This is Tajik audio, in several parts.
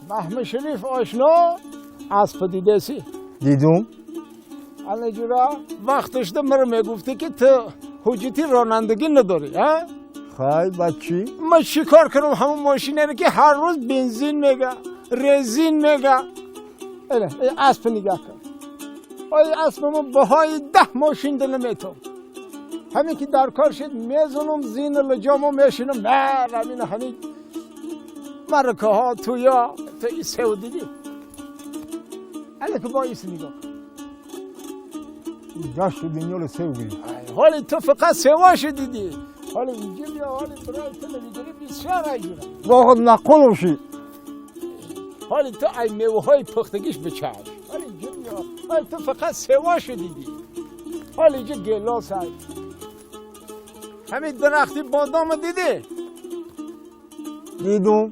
Маҳмадшариф ошно асп дидаси? Дидум. Алаҷура вақташда мара мегуфтӣ ки ту ҳуҷҷати ронандагӣ надорӣ, а? Хай, баъд чӣ? Ман чӣ кор кунам ҳамон мошинеро ки ҳар рӯз бензин мега, резин мега. Эла, асп нигоҳ кун. Ой, аспамо баҳои 10 мошин да наметавон. Ҳамин ки дар кор шид мезанам зини лаҷомо мешинам, мерам ина ҳамин маракаҳо туя ту ин сев дидӣ. Ала ки бо ис нигоҳ кун. Гашти дунёро сев гирифт. Ҳоли ту фақат севошо дидӣ. Ҳоли инҷо бия, ҳоли барои ту намедонӣ бисёр айҷура. Вохад нақулов шид. Ҳоли ту ай меваҳои пухтагиш бичаш. Ҳоли инҷо бия, ҳоли ту фақат севошо дидӣ. Ҳоли инҷо гелос ай. Ҳамин дарахти бодомо дидӣ? Дидум.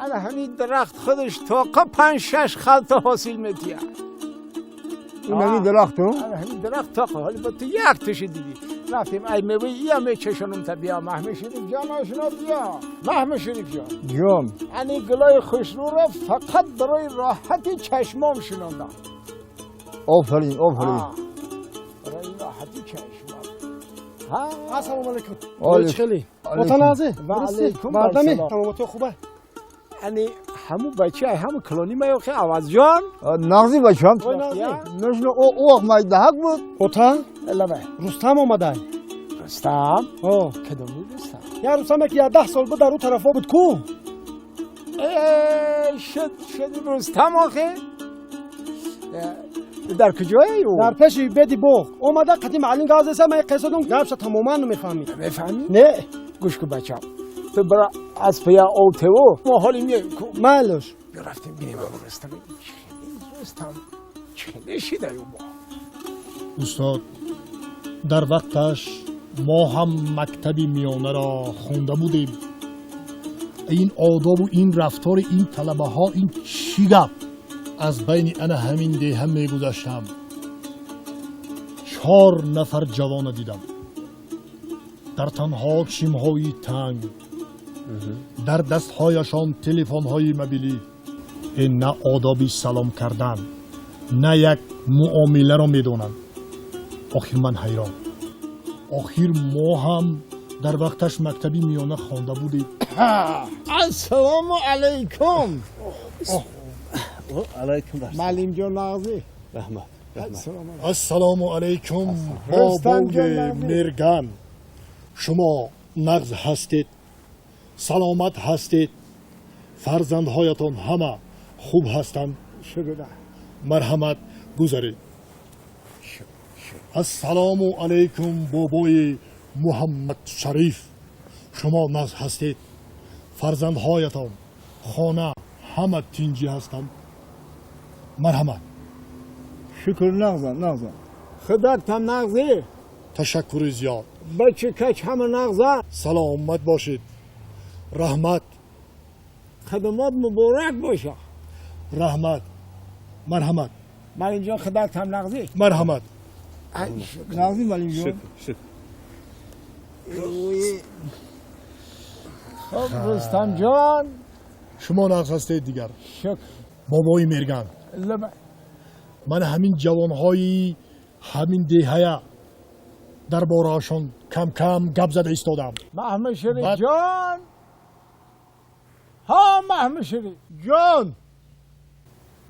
Ана ҳамин дарахт худаш тоқа 5-6 халта ҳосил метиҳад. Ин ҳамин дарахту? Ана ҳамин дарахт тоқа. Ҳоли ба ту як тиши дидӣ. Рафтем ай меваи ия мечашонум та бия Маҳмадшариф ҷон ошно бия. Маҳмадшариф ҷон. Ҷон. Ани гулои хушрӯро фақат барои роҳати чашмом шинондам. Офарин, офарин. Барои роҳати чашмом. Ассалому алайкум. Алейкум. Хеле. Ватан азиз. Ва алейкум Мардами, ассалом. саломатӣ хубе? Ани ҳамун бача, ҳамун калони ма ёхи Авазҷон. Нағзи бачам. Ой, нағзи. Нужно о вақт майдаҳак буд. Отан? Лабай. Рустам омадай. Рустам? О. Кадоми Рустам? Я Рустам ки 10 сол буд дар ӯ тарафо буд ку? Э, шуд, шуд Рустам охе? Дар куҷое ӯ? Дар пеши беди боғ. Омада қати маълим гап зеса, ман қисса дум гапша тамоман намефаҳмид. Намефаҳмӣ? Не. Гӯш кун бачам. Ту бара аз пия ов тево, мо ҳоли меоем ку. Майлош. Бیا рафтем бинем ҳамун Рустам. Рустам чӣ шида ӯ мо? Устод, дар вақташ мо ҳам мактаби миёнаро хонда будем. Ин одобу ин рафтори ин талабаҳо ин чӣ гап? Аз байни ана ҳамин деҳа мегузаштам. 4 нафар ҷавона дидам. Дар танҳо шимҳои танг, дар дастҳояшон телефонҳои мобилӣ. На одоби салом кардан, на як муомиларо медонанд. Охир ман ҳайрон. Охир мо ҳам дар вақташ мактаби миёна хонда будем. Ассалому алайкум. Алайкум. Маълимҷон нағзӣ? Раҳмат. Ассалому алайкум, Рустам бобои ҷон нағзӣ. Мерган. Шумо нағз ҳастед, саломат ҳастед, фарзандҳоятон ҳама хуб ҳастанд. Шукр. Марҳамат, гузаред. Ассалому алайкум, бобои Муҳаммад Шариф. Шумо нағз ҳастед, фарзандҳоятон, хона ҳама тинҷӣ ҳастанд. Марҳамат. Шукр, нағзам, нағзам. Худоктам нағзӣ? Ташаккури зиёд. Бача кач ҳама нағза? Саломат бошед, раҳмат. Хидмат муборак боша. Раҳмат, марҳамат. Малимҷон, худоктам нағзӣ? Марҳамат. Нағзӣ, малимҷон. Шукр, шукр. Хуб, Рустамҷон. Шумо нағз ҳастед дигар? Шукр. Бобои Мерган. Лабай. Ман ҳамин ҷавонҳои ҳамин деҳая дар бораашон кам-кам гап зада истодам. Маҳмадшариф Баъд- ҷон. Ҳа, Маҳмадшариф. Ҷон.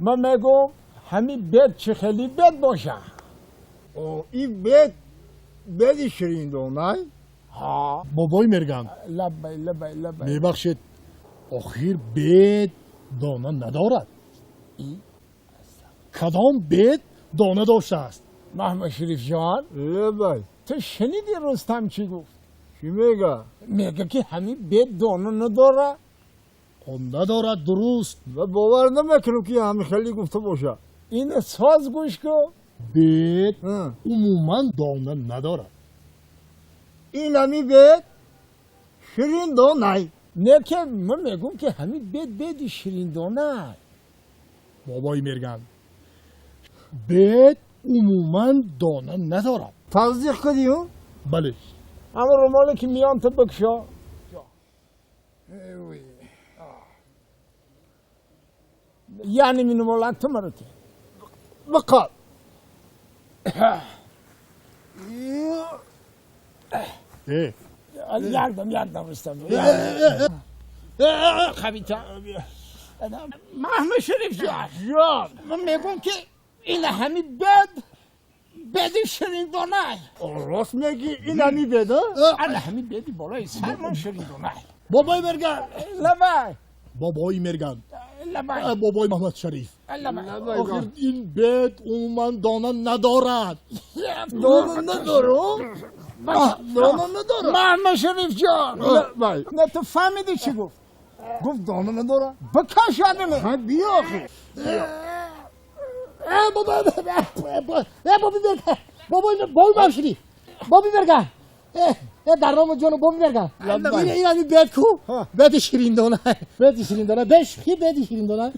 Ман мегӯм ҳамин бед чӣ хеле бед боша? О, ин бед беди шириндонай? Ҳа. Бобои Мерган. Лабай, лабай, лабай. Мебахшед, охир бед дона надорад. Кадом бед дона доштааст? Маҳмадшариф ҷон. Лабай. Ту шунидӣ Рустам чӣ гуфт? Чӣ мега? Мега ки ҳамин бед дона надора. Он надорад, дуруст. Ва бовар намекунам ки ҳамин хеле гуфта боша. Ин соз гӯш кун. Бед Ҳа. умуман дона надорад. Ин ҳамин бед шириндонай. Не ки ман мегӯм ки ҳамин бед беди шириндонай. Бобои Мерган, бед умуман дона надорад. Тасдиқ кардию? Бале. Ҳамон румоле ки миён ту бикшо. یعنی مینو تو مرتی بقال. یردم یردم رستم. خبیتا محمد شریف جان جان، من میگم که این همی بد بد شیرین دانه. راست میگی، این همی بده؟ این همی بدی بالای سر من شیرین دانه. بابای مرگان، لبای بابای مرگان، لبای بابای محمد شریف، لبای. آخر این بد عموما دانه ندارد. دانه نداره؟ دانه نداره. محمد شریف جان، لبای. نه تو فهمیدی چی گفت؟ گفت دانه نداره. بکش یادمه. ها بیا آخه. بابا بابی مرگان، بابای بابای محمد شریف، بابی مرگان، در رام جان بابی مرگان. این همی بد کو؟ بد شیرین دانه، بد شیرین دانه، بش خی بد شیرین دانه.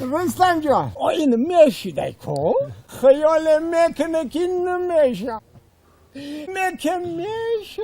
رستم جان، این میشیده کو خیال میکنه که نمیشه، میکه میشه.